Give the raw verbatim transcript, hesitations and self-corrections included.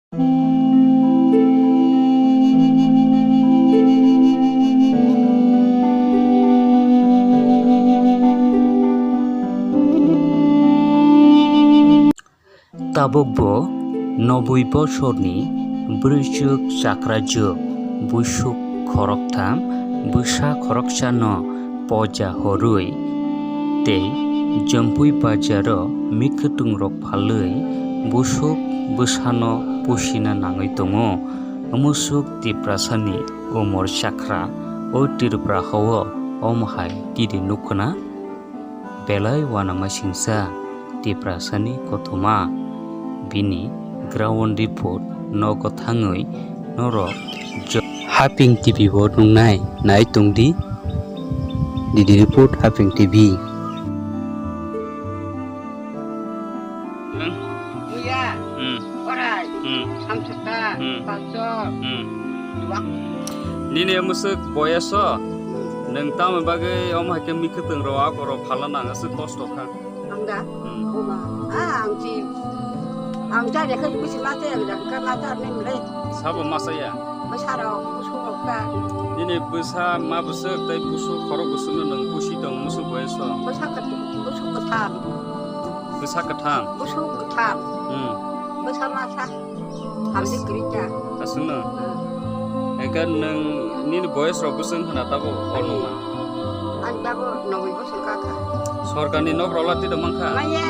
Tabukbo noboi bosorni bwrwichwk chakrajwk, buisuk khoroktham, bwsa khoroksano poja horwi tei Jampui bazaro mikhwtwngrok phalwi busuk bwsano pusina nangwi tongo. Mwsuk Tiprasani umor chakra o Tripura hao omo hai kiri nukna. Belai uanamasingcha Tiprasani kothoma, bini ground report nogo thangwi norok jo-, Haping T V o nungnai nai tongdi, Didi report Haping T V. Muya, hmm, orai, hmm, samsukta, hmm, palso, hmm, duak. Nini mwswk boyaso, hmm, nwng tamo bagwi omo hai khe mikhwtwng rok, ako rok phalna nang aswk kosto kha. Ang da? Hmm. Oma. Ah, ang chi. Ang da de khai kusi mate ang da ka mate ang nem le. Sabo masaya? Bwsa rok, busu rok ka. Nini bwsa ma bwswk tei busu khorok busu no nwng pusi tong musu boyaso? Bwsa ka busu ka tham. Bwsa kwthang. Busu kwthang. Hmm. Bwsa masa. Hamdi kwrwi ta. Aswkno? Hmm. Eka nwng nini boyes rok bwswk wngkha na tabuk? Ani, ono ma? Ani tabuk noboi bosor kakha. Sorkarni nok rok lati da mankha? Manya.